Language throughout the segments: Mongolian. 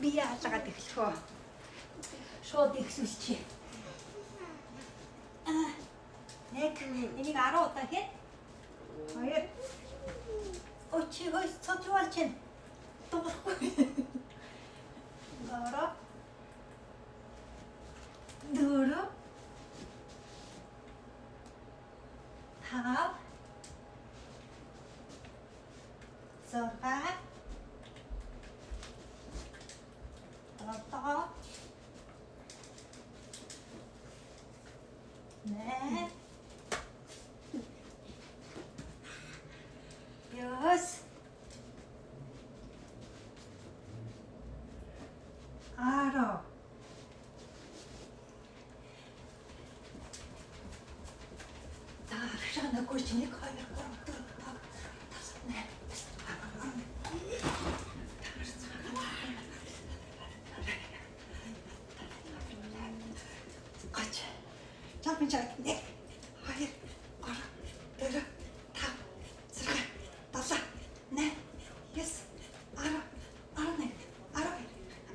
Бие алгаад эхлэх үү? Шууд эхлүүлчихье. Аа. Нэг энийг 10 удаа хий. Хоёр. Очи хойс цоцвол чинь. Дуурахгүй. Гурав. Дөрөв. Тав. 6. 7. 8. 9. 10. За, аргашаа нөгөө чи 1 2 3 4 5 6 8 10. Гоч. Jumping jack. 1 2 3 4 5 6 7 8 9 10 11 12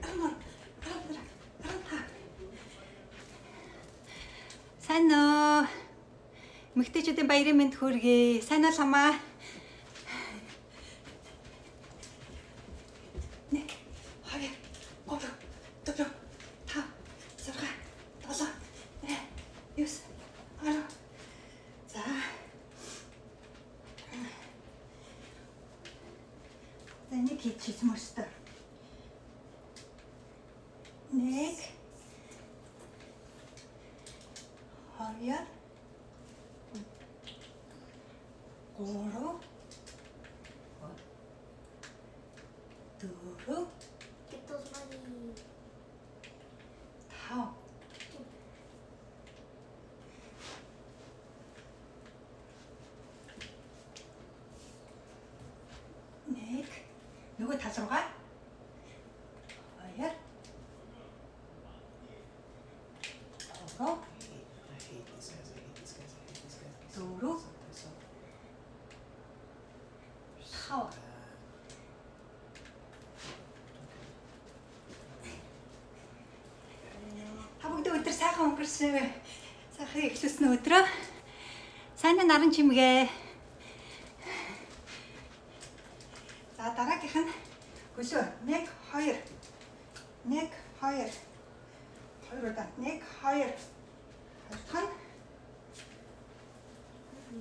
13 14 15. Сайн уу? Эмэгтэйчүүдийн баярын мэнд хүргэе. Сайн уу ламаа? 1 2 3 4 5 6 7 8 9 10. За. За нэг хийчихсэн мөрстөө. 1 2 3 4 Get those money. 5. Нэг нөгөө тал руугаа. 2 3 I hate these guys. I hate these guys. I hate these guys. They suck, Дөрөв. they suck, they suck. They're so Тав. bad. Okay. Та бүгд өдөр сайхан өнгөрсөн. Сайхан эхлүүлсэн өдрөө. Сайн наран чимгээ. За дараагийнх нь хөлөө 1 2 1 2 2 удаа 1 2 хоёр дахь нь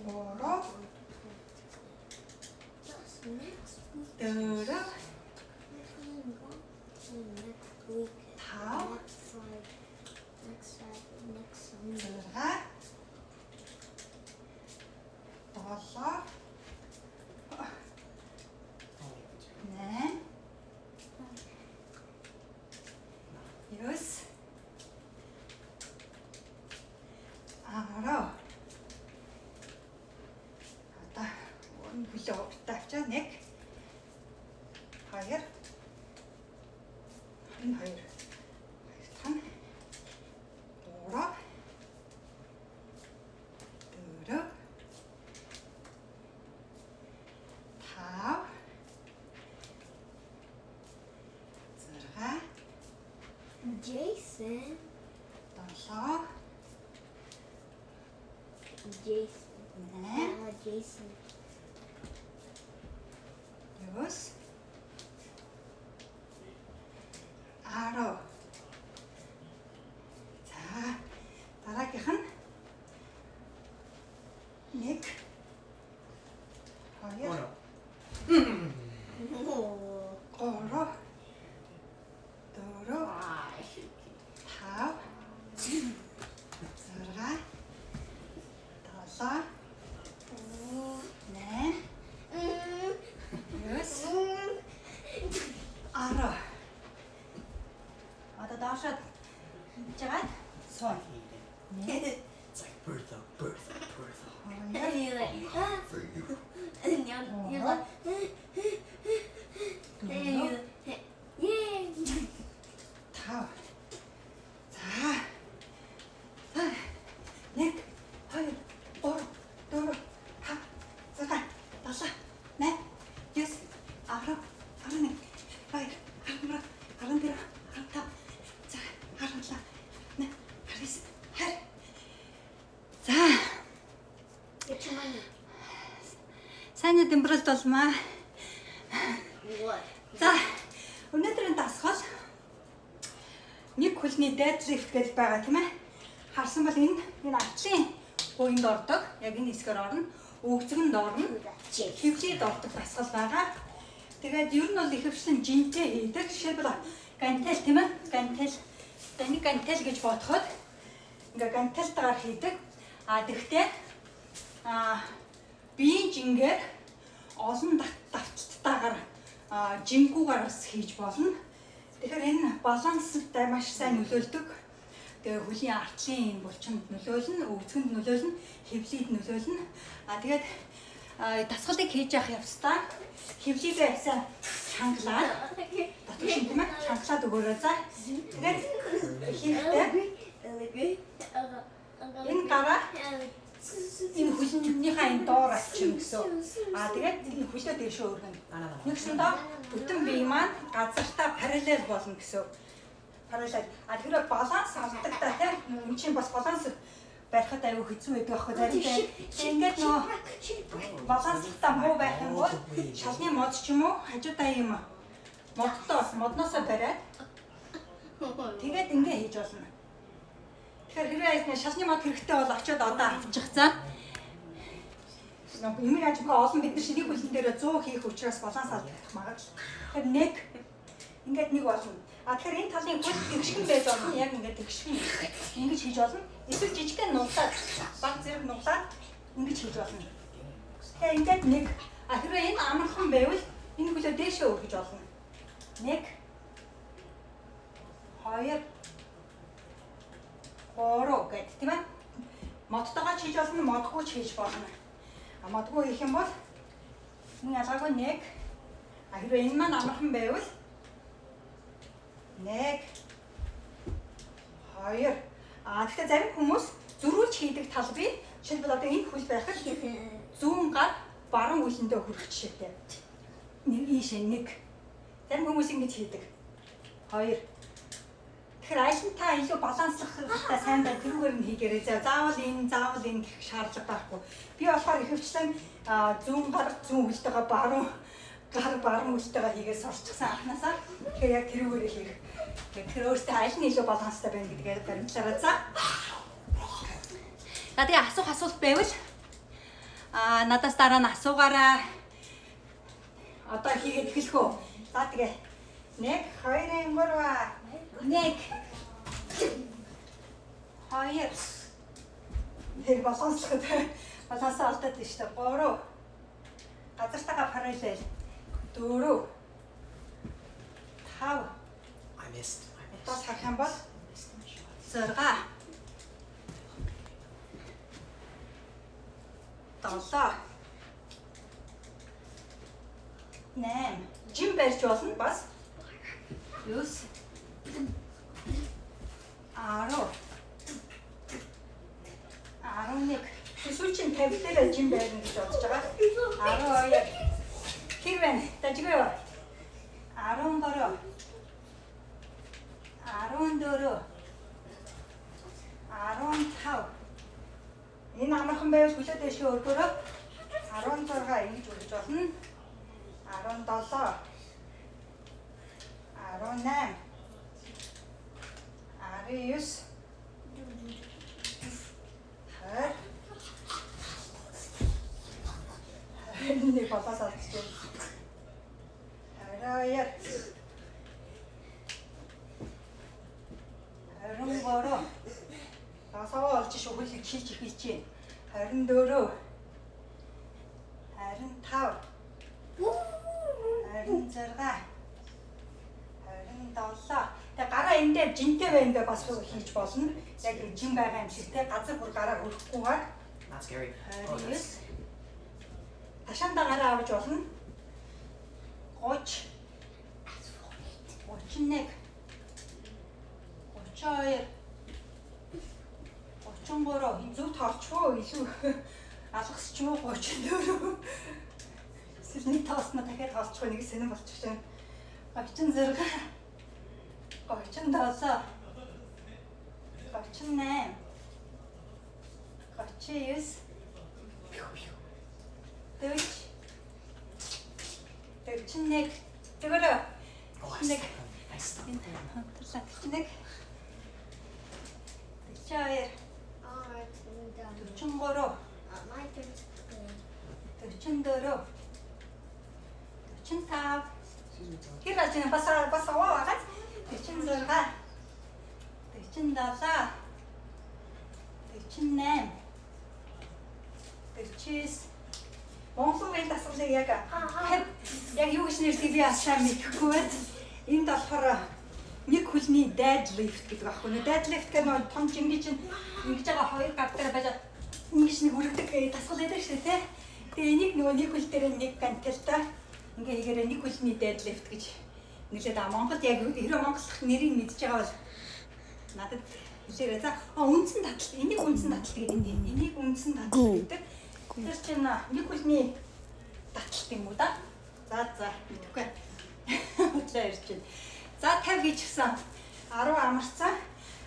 3 That's next week. 4 Next week. 5 Next Friday. Next Saturday. Next Sunday. 6 7 I'll leave it to you. 8 9 10. Одоо хөлөө уртаа авчаа. 1 2 22 хоёр дахь нь 3 4 5 6 Jason. 7 Jason. 8 Jason. 9 10. За дараагийнх нь 1 2 Oh no. Oh. 3 4 5 6 7 8 9 10. Одоо доошоо хийж байгаад суун. I hate it. 1 It's like Bertha, Bertha, Bertha. 2 And you're like, ah. For you. And you're like, and you're like, yay. 5. За. За. 1 2 3 4 5 6 7 8 9 10 11 12 Тэмбрэлт болмаа. What? За, өнөөдрийн дасгал нэг хөлний deadlift гэж байгаа, тийм ээ. Харсан бол энэ артлын буянд ордог. Яг энэ хэсгээр орно. Өвзгөнд орно. Хэвлийд ордог дасгал байгаа. Тэгээд ер нь бол ихэвчлэн жинтэй хийдэг. Жишээлбэл гантел, тийм ээ. Гантел. Энийг гантел гэж бодоход ингээ гантелтайгаар хийдэг. А тэгтээ биеийн жингээр олон давталттайгаар жингүүгээр бас хийж болно. Тэгэхээр энэ баланстай маш сайн нөлөөлдөг. Тэгээ хөлийн артлын энэ булчинд нөлөөлнө, өвзгөнд нөлөөлнө, хэвлийд нөлөөлнө. А тэгээд дасгалыг хийж явах явцдаа хэвлийгээ сайн чангалаад дотор шин, тийм ээ, чангалаад өгөөрэй за. Тэгээд хийхдээ энэ гараа энэ хөлнийхээ энэ доор авчирна гэсэн. А тэгээд энэ хөлөө дээшээ өргөнө. Нэгсэндээ бүтэн бие маань газартаа параллел болно гэсэн. Параллел. А тэгэхээр баланс алдагдаа, тийм, энэ чинь бас баланс барихад аюу хэцүү байдаг аахгүй заримдаа. Ингээд нөгөө баланслалтаа муу байх юм бол шалны мод ч юм уу хажуудаа юм модтой модноосоо бариад тэгээд ингээ хийж болно. Тэгэхээр хэрвээ шалны мод хэрэгтэй бол очиод одоо авчих за. Юм яаж вэ? Олон бид нар нэг хөлн дээр 100 хийх учраас баланс алдах магадлал. Тэгэхээр нэг ингээд нэг болно. А тэгэхээр энэ талын хөл тэгшгэн байж болно. Яг ингээд тэгшгэн ингэж хийж болно. Эсвэл жижигхэн нуглаад, баг зэрэг нуглаад ингэж хийж болно. Тэгэхээр ингээд нэг. А хэрвээ энэ амархан байвал энэ хөлөө дээшээ өргөж болно. 1 2 3 гэд, тийм ээ. Модтойгоо ч хийж болно, модгүй ч хийж болно. А модгүй хийх юм бол мөн ялгаагүй 1. А хэрвээ энэ маань амархан байвал 1 2. А тэгэхээр зарим хүмүүс зөрүүлж хийдэг тал бий. Жишээлбэл одоо энэ хөл байхад зүүн гар баруун хөлөндөө хүрэх жишээтэй. Нэг ийшээ нэг. Зарим хүмүүс ингэж хийдэг. 2. Тэгэхээр аль нь та илүү баланслахтай сайн байна, тэрүүгээр нь хийгээрэй. Заавал энэ, заавал энэ гэх шаардлага байхгүй. Би болохоор ихэвчлэн зүүн гар зүүн хөлтэйгээ, баруун гар баруун хөлтэйгээ хийгээд сурчсан анхнаасаа. Тэгэхээр яг тэрүүгээр хийх. Тэгэхээр өөртөө аль нь илүү баланстай байна гэдгээ баримтлаарай за. За тэгээ асуух асуулт байвал надаас дараа нь асуугаарай. Одоо хийгээд эхлэх үү? За тэгээ 1 2 3 1 2 тэр баланслахад балансаа алдаад байна шүү дээ. 3 газартайгаа параллел 4 5 I missed. I missed. Одоо харах юм бол Missed my shot. 6 7 8 жим барьж болно бас 9 10 11. Сүүлчийн 50 дээр жим байрна гэж бодож байгаа. 12 хэр байна? Дажгүй юу? 13 14 15. Энэ амархан байвал хөлөө дээшээ өргөөрөө 16 ингэж өргөж болно. 17 18 19 20 21 болоос алдчих. 22 23 Насаваа олж шүү хөлийг шилж эхэлж байна. 24 25 26 27. Тэгээ гараа энэ дээр жинтэй байна гэ бас хийж болно. Яг жин байгаа юм шиг те, газар бүр гараа өрөхгүйгээр. Not scary. Oh, 29. that's Ташаандаа гараа авч болно. 30 31 32 33 зөв тоолчихоо илүү алгасч юм уу 34 эсвэл нэг тоосноо дахиад тоолчих нэг сонир болчих шин 36 37 38 39 40 41. Тэгвэр Oh, I Nick. stuck them. I stuck them. 41. 42. Alright, we're done. 43. My turn to play. 44. 45. Excuse me, Tom. Тэр болж байна. Бас аваа багаз. 46. 47. 48. 49. Монголын үеийн дасгалыг яг яг юу гэж нэрлэдэг би бас сайн мэдэхгүй байна. Энд болохоор нэг хөлний deadlift гэдэг байхгүй нэ. Deadlift гэх нь том жинги чинь ингэж байгаа хоёр гар дээр байж ингэж нэг өргөдөг дасгал байдаг шүү дээ, тэ. Тэгээ энийг нөгөө нэг хөл дээр нэг гантелтай ингээ хийгээрээ нэг хөлний deadlift гэж нэрлээд байгаа. Монголд яг хэрэв монголх нэрийг мэдж байгаа бол надад хэлээрэй. За, үндсэн таталт. Энийг үндсэн таталт гэдэг юм. Энийг үндсэн таталт гэдэг. Тэр чинь нэг хөлний таталт юм уу да? За, мэдэхгүй. Худлаа ярьж байна. За, 50 хийчихсэн. 10 амарцсан.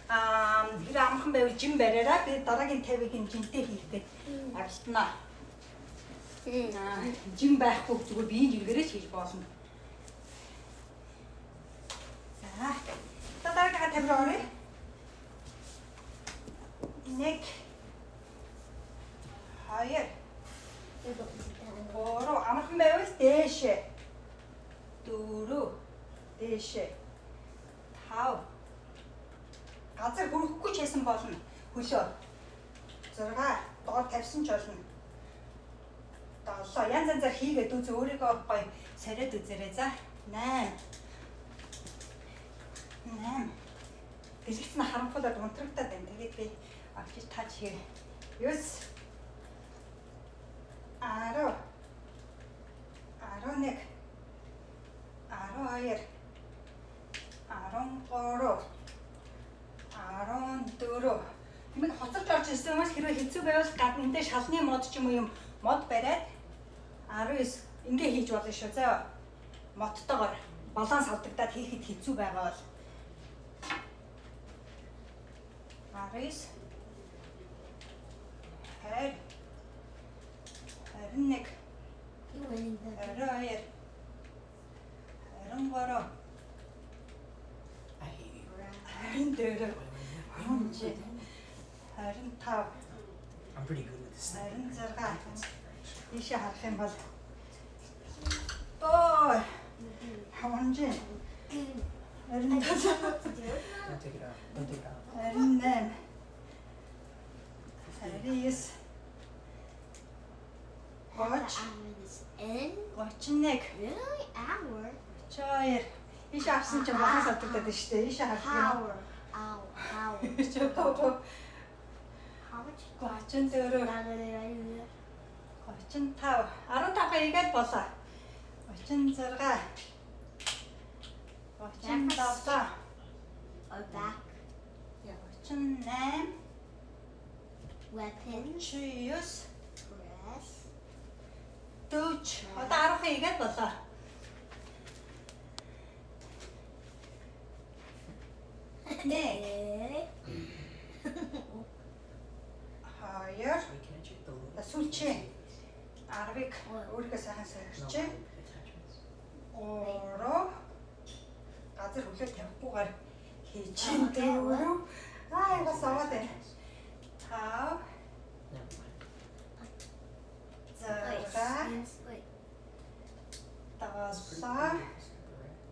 Хэрэг амархан байвал жим бариараа. Би дараагийн 50-ыг юм жинтэй хийх гээд оролдоно. Жим байхгүй зүгээр биеийн жиргээрээ ч хийж болно. За. За, дараагийнхаа 50 руу оръё. 1 2 3 амархан байвал дээшээ. 4 дээшээ. 5 газар хүрэхгүй ч хийсэн болно. Хөлөө. 6 доор тавьсан ч болно. 7 янз янзаар хийгээд үз өөрийгөө гоё сариад үзээрэй. За 8 8 дэлгэц нь харанхуулаад унтрагтаад байна. Тэгээд би авчиж тааж хий. 9 10 11 12 13 14. Юмыг хоцорж орж ирсэн хүмүүс хэрвээ хэцүү байвал гадна эндээ шалны мод ч юм уу юм мод бариад 19 ингээ хийж болно шүү. За модтойгоор баланс алдагдаад хийхэд хэцүү байгаа бол 19 20 21 You winning the 22 23 I hate you. 24 Wait, wait, wait. 25 I'm pretty good with this. 26 ийшээ харах юм бол ой хаванжин 27 Don't take it out. Don't take it out. 28 29 30 hour is in. 31 Really? Hour? 32 ийшээ авсан чинь баланс алдагдаад байна шүү дээ. Ийшээ харах юм. Hour. Hour. Hour. Чи How much? 34 35 15 хийгээд болоо. 36 37 Or back. 38 Weapon. 39 Press. 40. Одоо 10 хийгээд болоо. Нэг, хоёр, Wait, can I check the load? сүүлчийн 10-ыг өөрийгөө сайхан No, сойрчээ. attachments. 3 газар хүлээ тавихгүйгээр хийж чинь 4 аа бас аваад байна. 5 Never mind. 6 Wait. It's pretty 7 cool, sniper, right?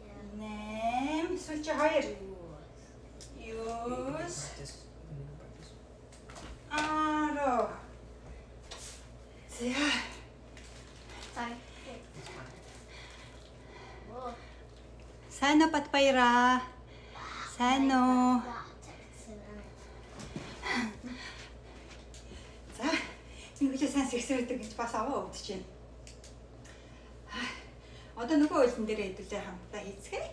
Yeah. 8 сүүлчийн 2 You can 9 practice. You can practice. 10. За. Sorry. It's fine. Whoa. Сайн уу Батбаяра? Сайн уу? За. Энэ хөлөө сайн сэгсрээдэг гэж бас аваа өвдөж байна. Одоо нөгөө хөлн дээр хэдүүлээ хамтдаа хийцгээе.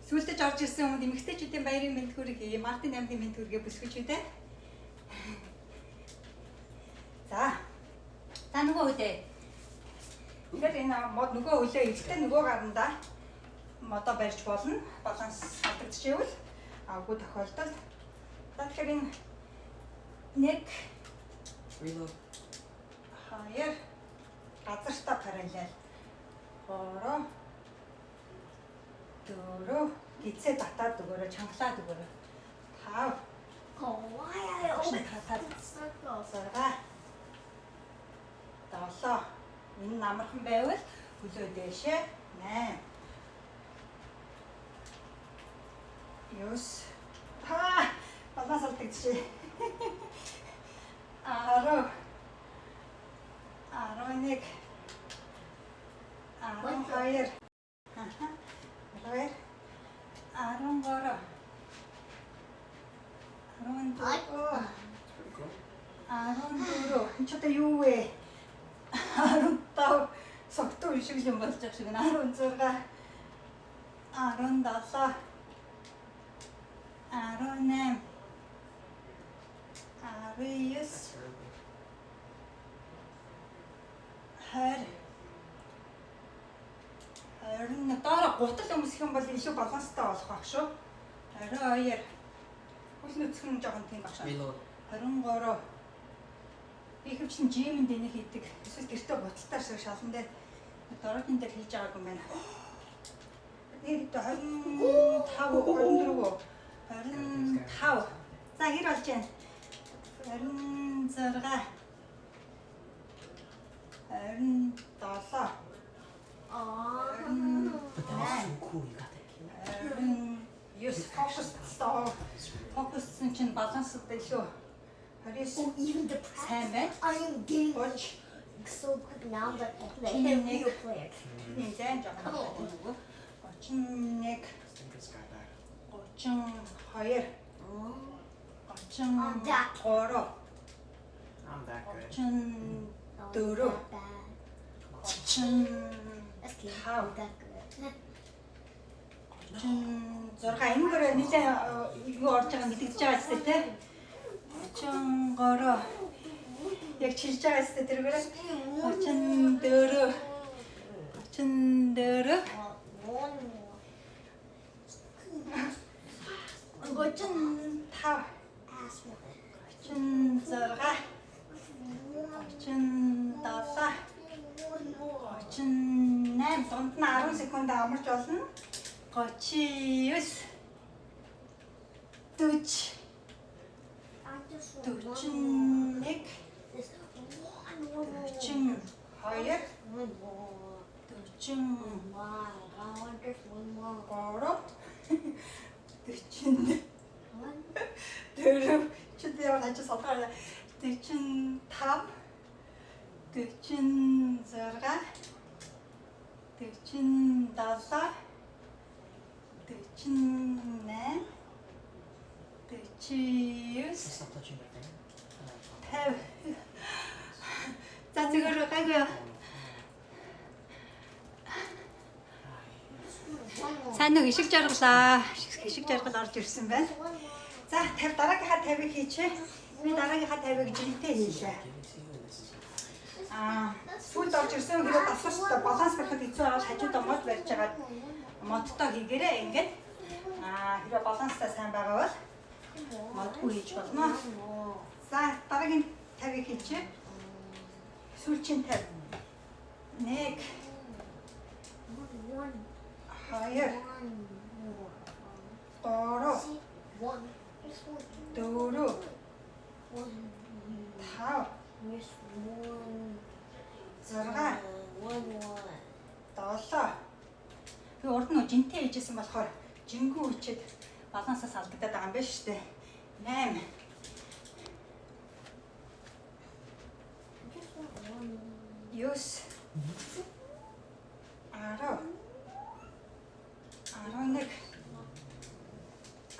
Сүүлдэж орж ирсэн хүмүүс эмэгтэйчүүдийн баярын мэнд хүргэе. Мартын 8-ын мэнд хүргэе бүсгүйчүүд ээ. За. За нөгөө хөлөө. Тэгэхээр энэ мод нөгөө хөлөө ихтэй нөгөө гарандаа модоо барьж болно. Баланс алдагдчихвэл авгүй тохиолдолд. За тэгэхээр энэ 1 Reload. 2 Газартаа параллел. 3 4 гизээ татаад өгөөрэй, чангалаад өгөөрэй. 5 Oh, why I Огш always татаад circle? 6 7 Энэ намархан байвал хөлөө дээшээ 8 9 Та баланс алдагдчихэ. 10 11 12 12 13 14 It's pretty cool. 14. Энэ ч одоо юу вэ? 15 согтуу шиг юм болж байгаа шиг байна. 16 17 18 19 That's terrible. 20 21 доороо гутал өмсөх юм бол илүү баланстай болох байх шүү. 22 хөл нүцгэн жоохон тийм байх шүү. Reload. 23 Би ихэвчлэн жимэнд энийг хийдэг. Эсвэл гэртээ гуталтаар шиг шалан дээр дорожин дээр хийж байгаагүй юм байна. Нэг 25 24 25 За хэр болж байна? 26 27 Oh. But that was so cool. You got that kill. 29 фокуслоо. It's really Фокуссан чинь балансд илүү 29 Oh, even the сайн байна. I am getting 30 so good now that the Чиний real player. Нэг зайн жоохон байна нөгөө 31 Let's think this guy back. 32 I'm that. 33 I'm that good. 34 Oh, Дөрөв. that bad. 35 That's cute. How? That good. 36 энэгээр нэлээ юу орж байгаа мэдэгдэж байгаа ч тий 33 яг чилж байгаа ч тэргээр 34 34 One more. 35 Ass one. 36 37 One more. 38 дунд нь 10 секунд амарч болно. 39 40 I just want one more. 41 This one more. 42 One more. 43 Wow. I want just one more. 44 One. Чи дээр хажуу содгоор 45 46 47 48 49 Stop touching that thing. 50. За зүгээр гайгүй юу? One more. Сайн нэг ишиг жаргалаа. Ишиг жаргал орж ирсэн байна. One more. За 50 дараагийнхаа 50-ыг хийчихэ. Би дараагийнхаа 50-ыг жинтэй хийлээ. Give it to you, and this is Аа сүүлд орж ирсэн хэрэг дасгал баланс барихад хэцүү байгаа хажуудаа мод барьж байгаа модтой хийгээрэй ингээд аа хэрэг баланстай сайн байгаа бол модгүй хийж болно. За дараагийн 50-ыг хийчихэ. Сүүлчийн 50. 1 One. 2 One more. 3 See? One. Just one. 4 One. 5 Just one. 6 One more. 7 Би урд нь жинтэй хийжсэн болохоор жингүү үчээд балансаас алдагдаад байгаа юм байна шүү дээ. 8 Just want one. 9 10 11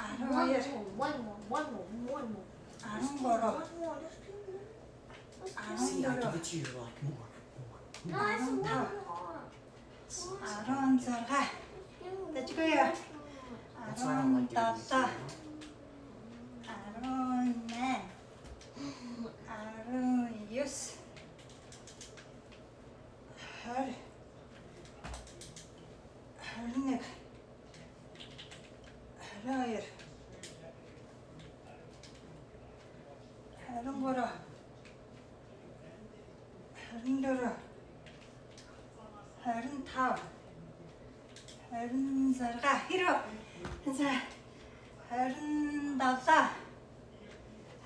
One 12 more. One more. One more. One more. 13 One more. Just two more. Just two. See, I give it to you. You're like more, more. No, it's one more. 16 Two. Дажгүй юу? That's why I don't like doing this. 17 You know? 18 19 20 21 22 23 24 25 26 хэрэг. За 27 28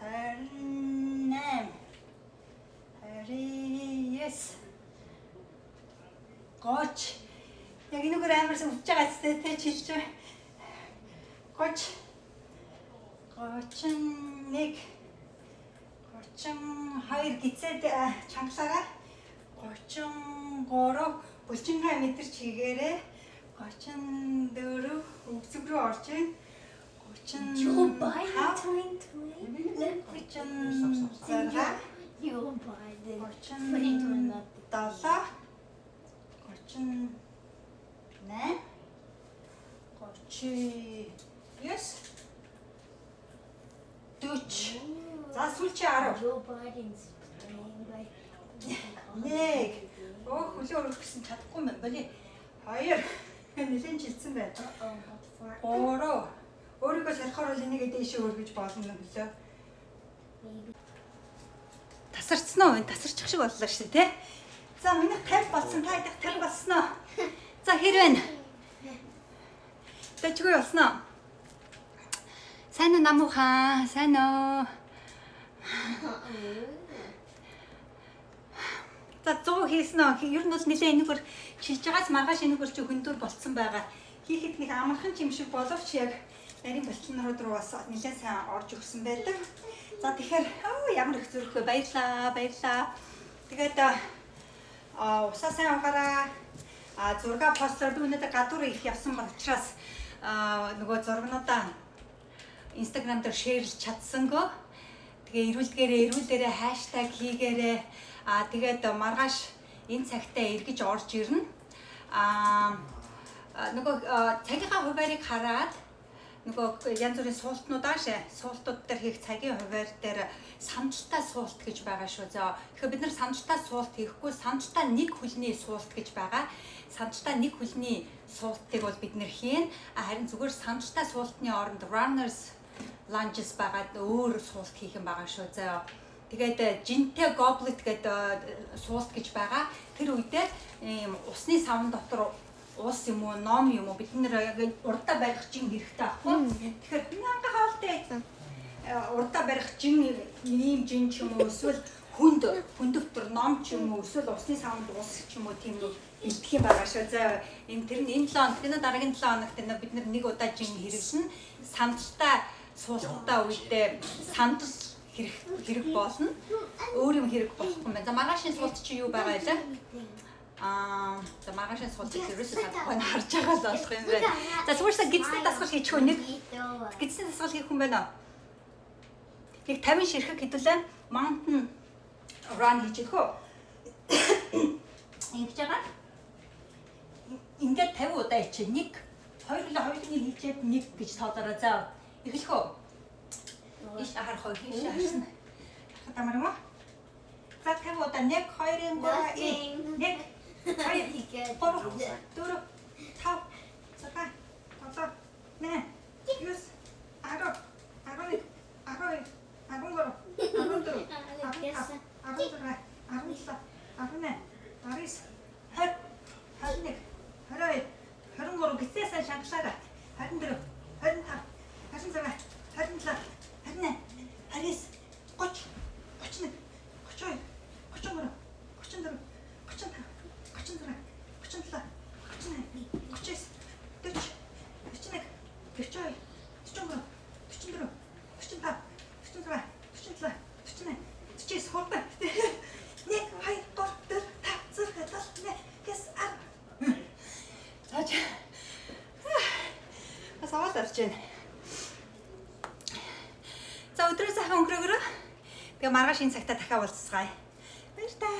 29 30. Яг энэгээр амар өвч байгаа ч тэ чилж байгаа. 30 31 32 гизээд чангалаараа 33 булчингаа мэдэрч хийгээрээ 34 өвзөг рүү орж ийн 35 Joe Biden 2020. 36 Joe Biden 37 38 39 40. За сүүлчийн 10. Joe Biden's playing by 1. Өө хөлөө өргөх гэсэн чадахгүй юм боли. 2. Нэлээд чилцсэн байна. Uh-oh, but for 3. Өөрийгөө сархиар бол энийг дээшээ өргөж болно хөлөө. maybe. Тасарчсан уу? Энэ тасарчих шиг боллоо шүү дээ, тэ? За миний 50 болсон, та хэдих 50 болсон уу? За хэр байна? Тэжгүй болсон уу? Сайн уу намуухан? Сайн уу? За 100 хийсэн үү? Ер нь бол нэлээ энэгээр чилж байгаас маргааш энэгээр чи хөндөр болцсон байгаа. Хийхэд нэг амархан юм шиг боловч яг нарийн болтолнорууд руу бас нэлээ сайн орж өгсөн байдаг. За тэгэхээр ямар их зүрх вэ? Баярлаа, баярлаа. Тэгээд усаа сайн угаараа. Зураг постлоор би өнөөдөр гадуур их явсан учраас нөгөө зургнуудаа Instagram дээр шеэрлж чадсангүй. Тэгээ эрүүлдгээрээ хаштаг хийгээрээ. Тэгээд маргааш энэ цагтаа эргэж орж ирнэ. Нөгөө цагийнхаа хуваарийг хараад нөгөө янз бүрийн суултнууд аашаа суултууд дээр хийх цагийн хуваар дээр сандалтай суулт гэж байгаа шүү. За тэгэхээр бид нар сандалтай суулт хийхгүй, сандалтай нэг хүлний суулт гэж байгаа. Сандалтай нэг хүлний суултыг бол бид нэр хийн. Харин зүгээр сандалтай суултны оронд runners lunges байгаа өөр суулт хийх юм байгаа шүү. За тэгээд жинтэй goblet гэдэг суулт гэж байгаа. Тэр үедээ ийм усны савн дотор ус юм уу, ном юм уу бид нэр яг урдаа барих жин хэрэгтэй аахгүй. Тэгэхээр нанга хоолтой урдаа барих жин ийм жин ч юм уу эсвэл хүнд хүндөвтөр ном ч юм уу эсвэл усны савнд ус ч юм уу тийм нэг бэлтгэх юм байгаа шүү. За энэ тэр нь энэ 7 хоногт энэ дараагийн 7 хоногт энэ бид нэг удаа жин хэрэглэнэ. Сандалтай суулттай үедээ сандал хэрэг болно. Өөр юм хэрэг болохгүй юм байна. За маргаашийн суулт чи юу байгаа вэ? За маргаашийн суултыг ерөөсөө чадахгүй нь харж байгаа л болох юм байна. За сүүрсээ гидсний дасгал хийчих үү? Нэг гидсний дасгал хийх хүн байна уу? Нэг 50 ширхэг хэдүүлээ mountain run хийчих үү? Ингэж байгаа. Ингээд 50 удаа хийчих. 1 2 хөлөө хоёуланг хийчээд 1 гэж тоолоорой. За эхлэх үү? Иш харах уу? Иш харсан. Харахад амар юм уу? За 50 удаа 1 2 3 1 2 3 4 5 6 7 8 9 10 11 12 13 14 15 16 17 18 19 20 21 22 23 гисээ сайн шангалаарай. 24 25 26 27 28 29 30 31 32 33 34 35 36 37 38 39 40 41 42 43 44 45 46 47 48 49 хурдан. 1 2 3 4 5 6 7 8 9 10. За бас аваад орж байна. За өдрөө сайхан өнгөрөөгөрөө. Тэгээ маргааш энэ цагта дахиад уулзцгаая. Баяр таа.